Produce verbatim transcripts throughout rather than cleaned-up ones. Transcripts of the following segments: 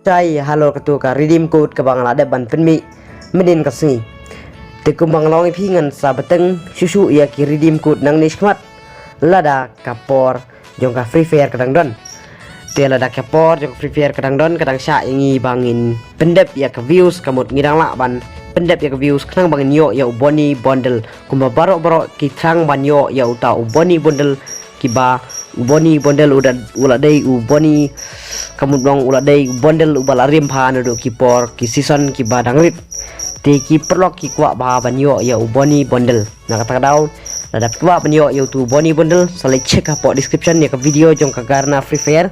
Shai halor katu ka redeem code kaba nga la dep ban pynmih mynnin ka sngi. Te kumba nga la ong ïa phi, ngan sa bteng shuh shuh ïa ki redeem code nangne shakhmat lada ka por jong ka Free Fire ka dang don. Te lada ka por jong ka Free Fire ka dang don, ka dang shah ïa ngi ba ngin pyndep ïa ka views, ka mut ngi dang lah ban pyndep ïa ka views khnang ba ngin ïoh ïa u Bonnie Bundle. Kumba baroh baroh ki thrang ban ïoh ïa uta u Bonnie Bundle, kiba u Bonnie Bundle u da, u la dei u Bonnie, ka mut ba u la dei u bundle uba la rim bha naduh ki por ki season kiba dang rit. Te ki paralok ki kwah bha ban ïoh ïa u Bonnie Bundle. Na kata ka daw, lada phi kwah ban ïoh ïa utu u Bonnie Bundle, sa leit check hapoh description ïa ka video jong ka Garena Free Fire,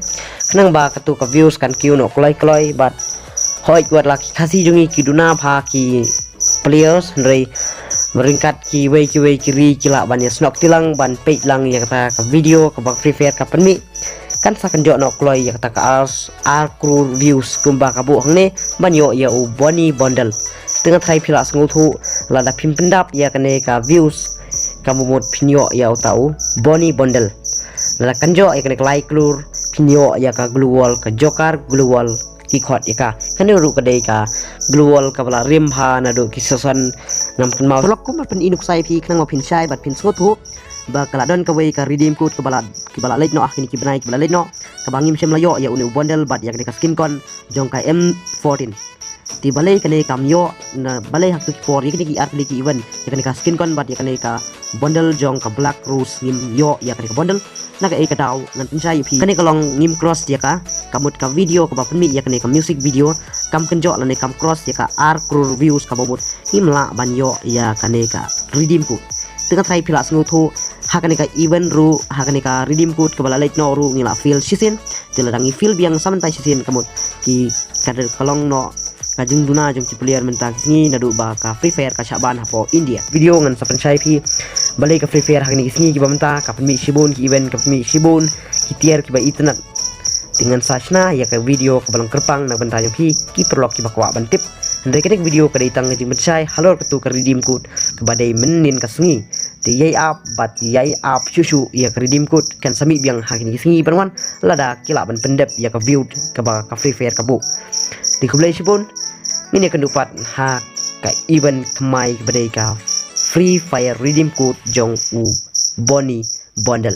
khnang ba katu ka views kan kiew noh kloi kloi. Bad hooid, wat la ki Khasi jong ngi ki duna bha ki players, hynrei ryngkat kiwei kiwei ki ri ki lah ban ïa snoh kti lang ban peit lang ïa kata ka video kaba Free Fire ka pynmih, kan sa kynjoh noh kloi ïa kata ka ar, ar klur views kumba ka buh hangne ban ïoh ïa u Bonnie Bundle. Te nga tharai phi la sngewthuh, lada phim pyndap ïa kane ka views, ka mut phin ïoh ïa uta u Bonnie Bundle. Lada kynjoh ïa kane ka lai klur, phin ïoh ïa ka Gloo Wall, ka Joker Gloo Wall, ki khot ïa ka. Kane ruh ka dei ka Gloo Wall kaba la rim bha naduh ki season, ngam kynmaw. Paralok, kumba pyni nuksa ïa phi khnang ba phin shai bad phin sngewthuh ba ka la don kawei ka redeem code kaba la, kiba la leit noh ha kine ki bnai kiba la leit noh, kaba ngim shym la ïoh ïa une u bundle bad ïa kane ka skin con jong ka M fourteen. Te balei kane kam ïoh, na balei ha katu ki por ïa kine ki ar tylli ki event, ïa kane ka skin con bad ïa kane ka bundle jong ka Black Rose ngim ïoh ïa kane ka bundle? Na kaei ka daw, ngan pynshai ïa phi. Kane ka long ngim cross ïa ka, ka mut ka video kaba pynmih ïa kane ka music video kam kynjoh lane kam cross ïa ka ar klur views, kaba mut ngim lah ban ïoh ïa kane ka redeem code. Te nga tharai phi la sngewthuh, ha kane ka event ruh, ha kane ka redeem code kaba la leit noh ruh ngi la fail shisien. Te lada ngi fail biang sa mynta shisien, ka mut ki, ka dei ka long noh ka jingduna jong ki player mynta ki sngi naduh ba ka Free Fire ka shah ban hapoh India. Video ngan sa pynshai phi balei ka Free Fire ha kine ki sngi kiba mynta ka pynmih shibun ki event, ka pynmih shibun ki tiar kiba itynnad. Te ngan sa shna ïa ka video kaba long kyrpang na ka bynta jong phi ki paralok kiba kwah ban tip. Hynrei kane ka video ka dei tang ka jingpynshai halor katu ka redeem code kaba dei mynnin ka sngi. Te ïai ap bad ïai ap shuh shuh ïa ka redeem code, kan sa mih biang ha kine ki sngi ban wan lada ki lah ban pyndep ïa ka view kaba ka Free Fire ka buh. Te khublei shibun, ngin ïakynduh pat ha ka event thymmai kaba dei ka Free Fire redeem code jong u Bonnie Bundle.